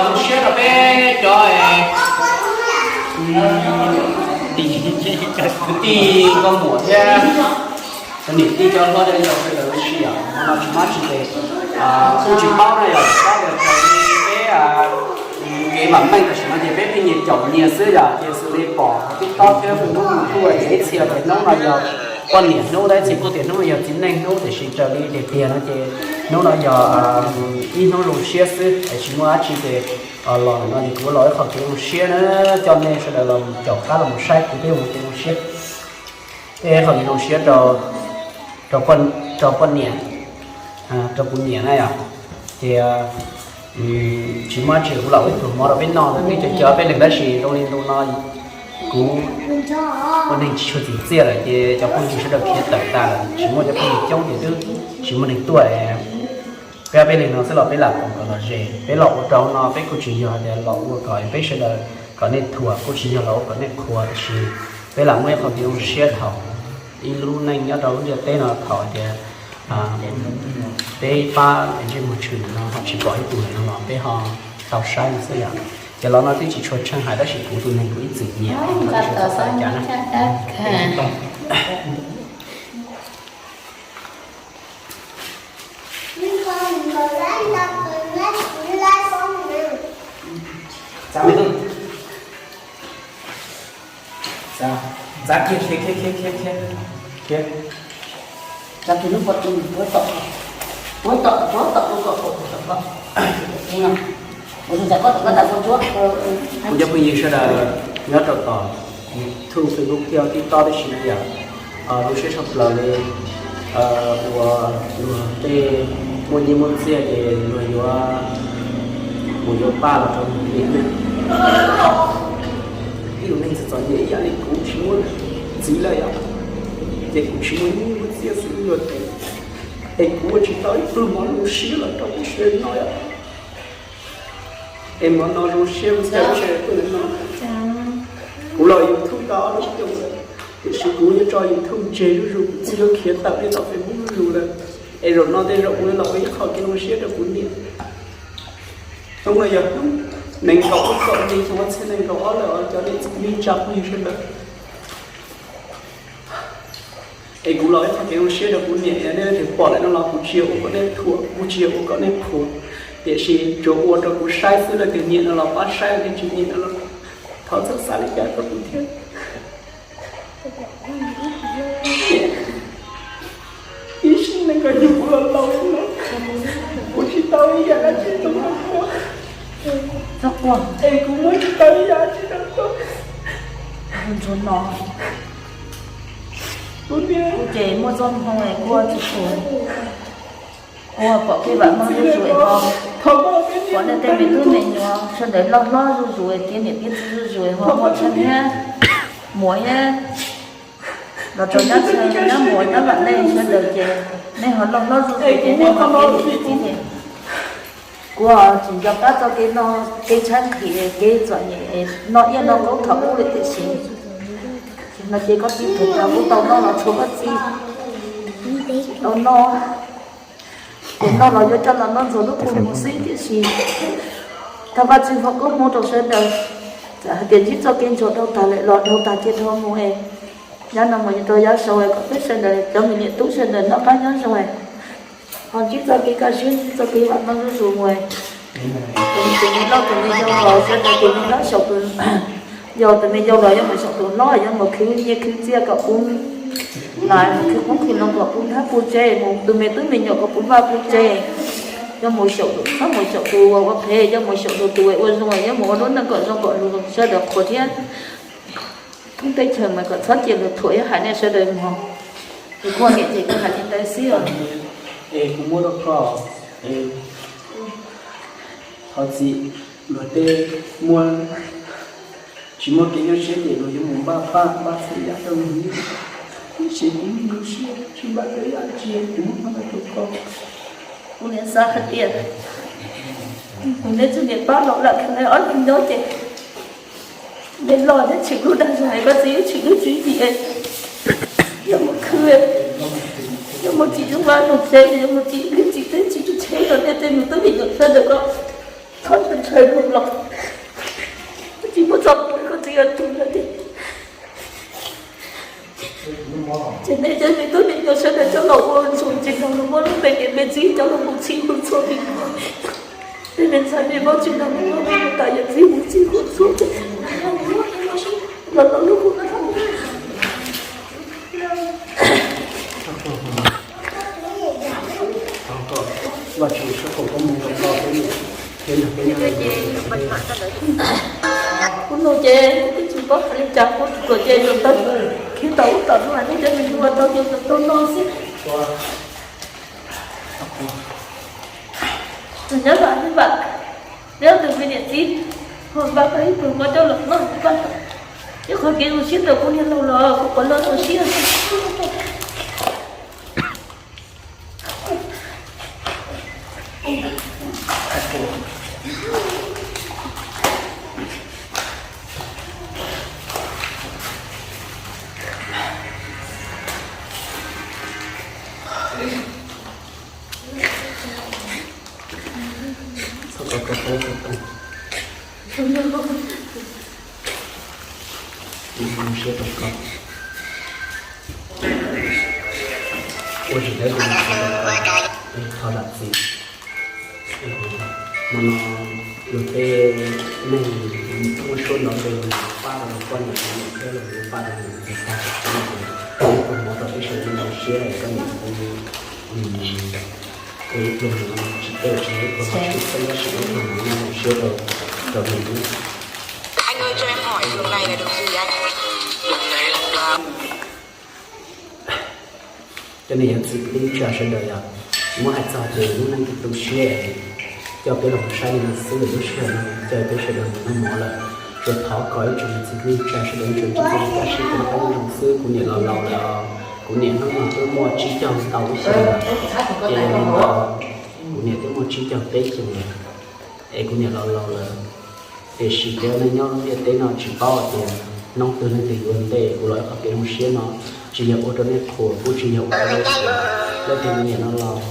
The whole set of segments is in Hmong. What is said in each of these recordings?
Zoo siab rau peb cov kwv tij nkauj muam thiab cov niam tij cov hlob cov yau sawv daws ua si os, no tsis mab tsis tes, kuj tsis paub na yog, tsis paub tias raws li peb kev vam meej tam sim no ces peb pheej nyias caum nyias xwb yom, ces xws li pom TikTok thiab Facebook mus thuj ces ib txhia tias hnub no yog poj niam hnub, ib txhia kuj tias hnub no yog txiv neej hnub, tiam sis raws li tiag tiag no ces hnub no yog ib hnub zoo siab xwb es tsis muaj dab tsi ces los ntawm no ces kuv los ib qho kev zoo siab na, coj nej sawv daws los mus caum qab los mus saib kuv peb ua kev zoo siab. Peb qhov kev zoo siab rau poj niam, rau kuv niam na yom, ces tsis muaj dab tsi kuv los ua ib pluag mov rau peb noj, peb cov cov peb leeg tab sis zoo li ntu no kuv ua neeg tsis tshua txim txiaj lawm ces cov phooj ywg sawv daws khiav tawm tas lawm, tsis muaj cov phooj ywg coob ces twb tsis muaj neeg tuaj. Peb ob peb leeg no xwb los peb lam koom kom lom zem, peb los ua rau no peb kuj tsis yog tias los ua kom peb sawv daws kom nej thuam, kuj tsis yog los ua kom nej qhuas, tiam sis peb lam muaj ib qho kev zoo siab thaum ib lub neej nyob rau lub ntiaj teb no thaum tias peb pab ntsej muag tshwm no ho tsis pom ib tug lawm no los peb ho tau saib no xwb yom. Ces los no twb tsis tshua tsheej hais tab sis kuv tus neeg kuv ib txwm nyiam, tsis txhob xav cas na. Txav kiag, khiav, khiav, khiav, khiav, khiav. Txav kiag lub pob tw, puab tom, puab tom, puab tom lub kom pom tom no. Kuv cov phooj ywg sawv daws nyob rau tom YouTube, Facebook thiab TikTok tib si na yom, zoo siab tshaj plaws li uas luag tej muaj nyiaj muaj txiaj ces luag yuav mus yuav paj los rau luag niam ne. Ib lub neej txom txom nyem ib yam li kuv tsis muaj txiv lawm yom, ces kuv tsis muaj nyiaj muaj txiaj xwb luag tej, es kuv ua tsis tau ib pluag mov zoo siab los rau lub sij hawm no yom. Es mov no zoo siab mus txog lub sij hawm no. Kuv los YouTube tau ob lub xyoos lawm, tiam sis kuv yuav tso YouTube tseg zuj zus, kuv txij yuav khiav tawm li tom Facebook zuj zus lawm. Es zaum no tej zaum kuv los ua ib qho kev zoo siab rau kuv niam. Hnub no yog hnub nees nkaum ob, kaum hli xyoo ob txhiab nees nkaum ob lawm os cov niam txiv kwv tij phooj ywg sawv daws. Es kuv los ib qho kev zoo siab rau kuv niam, yog nej leej twg pom lawm no los kuv tsis yog ua kom nej thuam, kuv tsis yog ua kom nej qhuas, tiam sis tsuas ua rau kuv saib xwb, leej twg nyiam no los pab saib, leej twg tsis nyiam no los thov txhob xav li cas rau kuv thiab. Ib sim neej koj yug kuv los laus no, kuv tsis tau ib yam dab tsi rau koj, es kuv muab tsis tau ib yam dab tsi rau koj. Ntsuag no, kuv ces muaj txoj hmoo kuv tsis pum, kuv pom kev vam meej zuj zus es ho pom nej tej me tub me nyuam sawv daws loj hlob zuj zus, txiv niam txiv txiv zuj zus ho muaj tsheb thiab muam thiab los rau nyob txhia nyob muam nyob vam meej sawv daws ces nej ho loj hlob zuj zus ces nej ho kev niam kev txiv ces kuv tsis nco qab txoj kev no, kev tshaib nqhis, kev txom nyem, no iab no qaub thaum ub li tiam sis no ces koj txiv thaum ub tau noj los tshuav koj txiv tau noj. Ces noj los yuav coj los noj ntxuag lub kua muag xwb tiam sis thov Vajtswv foom koob hmoov rau sawv daws. Txawm hais tias ntsib txoj kev ntsuag dhau tag lawm los dhau tag cia dhau mus es, nyob no mus rau yav sau kom peb sawv daws cov me niam tub sawv daws noj qab nyob zoo, ho ntsib txoj kev kaj siab, ntsib txoj kev vam meej zuj zus mus. Tus me loj tus me yau los sawv daws, tus me loj xyaum tus yau, tus me yau los yuav mus xyaum tus hlob, yuav mus khwv nyiaj khwv txiaj kom puv nas, khwv qoob khwv loo kom puv nthab puv tsev, mus tus me tub me nyuam kom puv vaj puv tsev. Yuav mus xyaum tus, txhob mus xyaum tus uas ua phem, yuav mus xyaum tus, tus uas ua zoo, yuav mus ua lub neej kom zoo kom luag sawv daws qhuas thiab thoob teb chaws mas kom txhob cia luag thuam thiab hais nej sawv daws mog. Tus poj niam ces kuv hais li ntawd xwb os. Es kuv muab rau koj, thov txim luag tej muaj, tsis muaj kev nyuaj siab ces luag yuav mus npaj paj npaj txhua yam rau luag, tiam sis kuv nyuaj siab tsis npaj tau ib yam dab tsi, kuv muab rau koj. Kuv niam xav hais tias Kuv neb tug niam pab los lam kheev ob tug nyob ces neb los neb tshwm lub dag zog hais koj txiv yuav tshwm lub tswv yim, yuav mus khwv, yuav mus tsim lub vaj lub tsev, yuav mus tsim lub tsim teb tsim lub tsheb los neb tej me tub me nyuam sawv daws ko txhob ntshai mus los, tsis muaj txoj kev koj txiv yuav tu lawm tiag. Ces nej cov me tub me nyuam sawv daws coj los ua ntsuag tsis tau los muab lub npe niam npe txiv coj los mus txhij hu txhua li. Tej me ntxhais me vauv tsis tau los muab npe niam tais yawm txiv mus txhij hu txhua li. Los los lub hu Hnub no ces kuv twb tsis paub hais li cas, kuv tsuas ces yus tau khiav tau ub tau no, nej cov me nyuam tau ces yus tau no xwb. Nyob zoo nej vam, neb ob tug me niam txiv, ho npaj tau ib pluag mov coj los noj npaj tau. Ib qhov kev zoo siab rau kuv niag laus los kuv quav noj rau siab. Txhob kov koj paub koj tau. Ua siab rau koj. Ua tsis tau rau koj, thov zam txim. Hmo no luag tej neeg muaj suab ntau ntev los pab rau poj niam thiab los pab rau niam tais, ua hmov rau peb sawv daws zoo siab koj niam ua ib pluag no tsis tau tsis tau tsis txawj tab sis ua hmov no zoo siab rau rau niam. Cov niam cov txiv kwv tij neej tsa sawv daws yog muab hais txog tias lub neej tu siab coj peb los mus saib li no xwb, lub sij hawm no coj peb sawv daws mus noj mov lawm. Tsuas thov kom ib tsoom niam txiv kwv tij neej tsa sawv daws tsuas ntsib txoj kev kaj siab rau peb lub neej xwb. Kuv niam los laus lawm, kuv niam hnub no twb muaj tsib caug ntau lub xyoo lawm, ces yog li ntawd kuv niam twb muaj tsib caug peb xyoo lawm. Es kuv niam los laus lawm, tiam sis cov neeg nyob lub ntiaj teb no tsis paub tias hnub twg leej twg yuav ntej. Kuv los ib qho kev zoo siab no tsis yog ua rau nej qhuas, kuj tsis yog ua rau nej xiam. Leej twg nyiam no los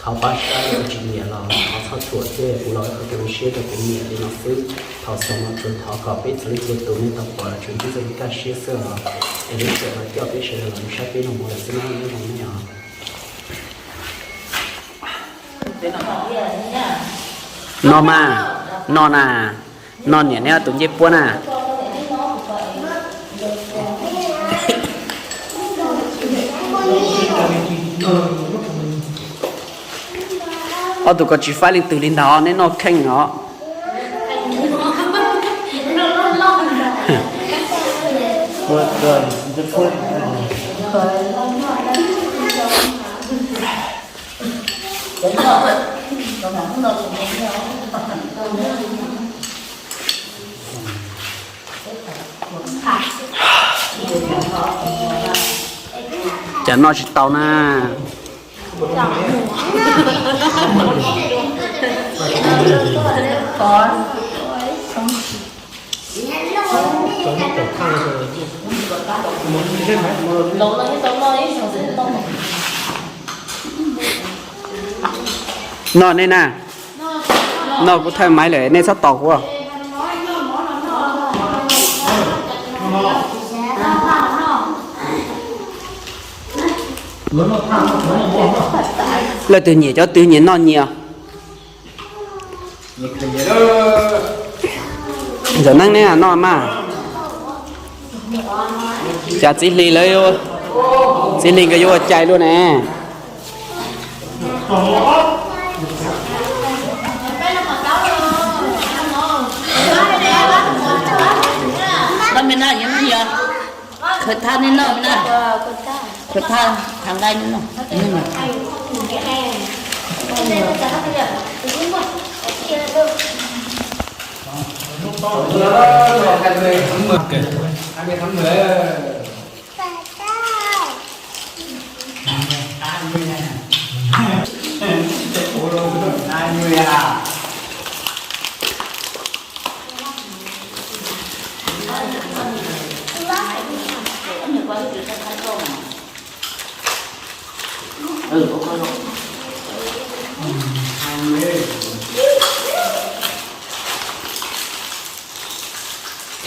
thov pab saib, leej twg tsis nyiam los thov txhob thuam thiab. Kuv los ib qho kev zoo siab rau kuv niam li no xwb. Thaum xaus no tsuas thov kom peb txhua leej txhua tus nej tau pom los tsuas ntsib txoj kev kaj siab xwb os. Es lub sij hawm no coj peb sawv daws los mus saib peb noj mov lawm xwb na, nyob zoo nej os. Noj mas, noj na, noj niam neb ob tug ncej puab na. Ob tug ko tsis faib leej twg li ntag, neb noj kheej os. Cas noj tsis tau na. Noj nej na. Noj kuv thaij maiv lawm nej txhob tos kuv. Leej twg nyiam cov twg nyias noj nyias. Ntxawm Neeb neb noj mas. Cas txiv Hli lawv, txiv Hli nkawd yuav ua cai luaj ne. Khawv thaj nej noj na. Khawv thaj thav nqaij nej noj.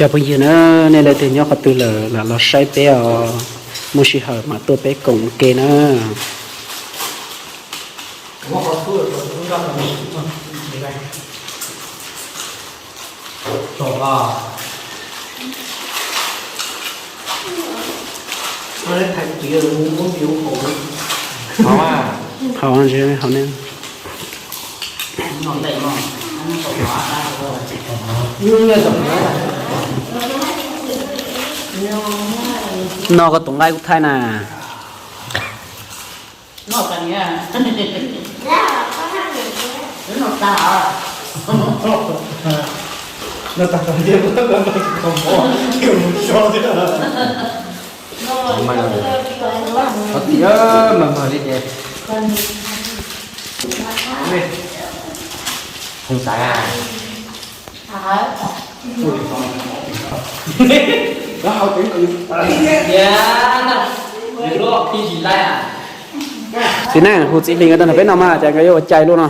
Cov phooj ywg na, nej leej twg nyob qhov twg lawm lam los saib peb os, muaj sij hawm mam tuaj peb koom ua ke na. Hauv, hauv ne. Noj koj tus nqaij kuj thaij na. Mas, mas, mas li ces. Không xài à? Txiv neej hu txiv hlis nkawd tau nrog peb no mas cas nkawd yuav ua cai luaj no.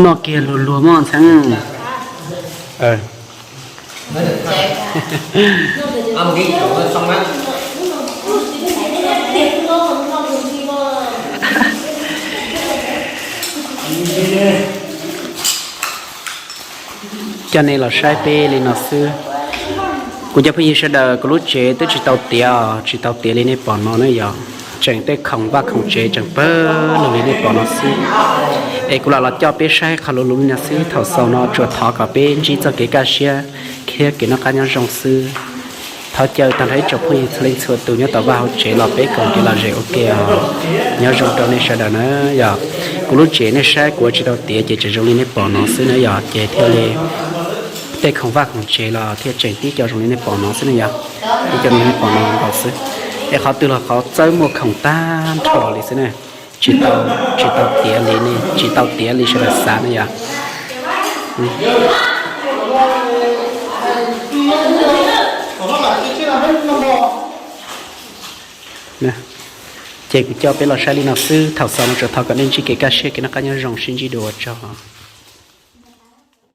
Noj kiag luag luag mog ntxhee. Coj nej los saib peb li no xwb. Kuv cov phooj ywg sawv daws, kuv lub tsev twb tsis tau tiav, tsis tau tiav li nej pom no na yog. Tseem tej khoom vaj khoom tsev tseem pawg lug li nej pom no xwb. Es kuv lam los coj peb saib qhov luv luv li no xwb. Thaum xaus no tsuas thov kom peb ntsib txoj kev kaj siab thiab kev noj qab nyob zoo xwb. Thov caw tag nrho ib tsoom phooj ywg txhua leej txhua tus nyob tom vaj hauv tsev los peb koom kev lom zem ua ke os. Nyob zoo rau nej sawv daws na yog. Kuv lub tsev nej saib kuv tsis tau tiav ces tseem zoo li nej pom no xwb na yog, ces thiaj li tej khoom vaj khoom tsev los thiaj tseem tib co zoo li nej pom no xwb na yog. Tib co zoo li nej pom no nkaus xwb. Es qhov twg los qhov txawb muaj khoom tag nrho li xwb na. Tsis tau, tsis tau tiav li ne, tsis tau tiav li sawv daws xav na yog. Ces kuv coj peb los saib li no xwb, thaum xaus no tsuas thov kom nej ntsib kev kaj siab kev noj qab nyob zoo, sib ntsib dua ua tsaug.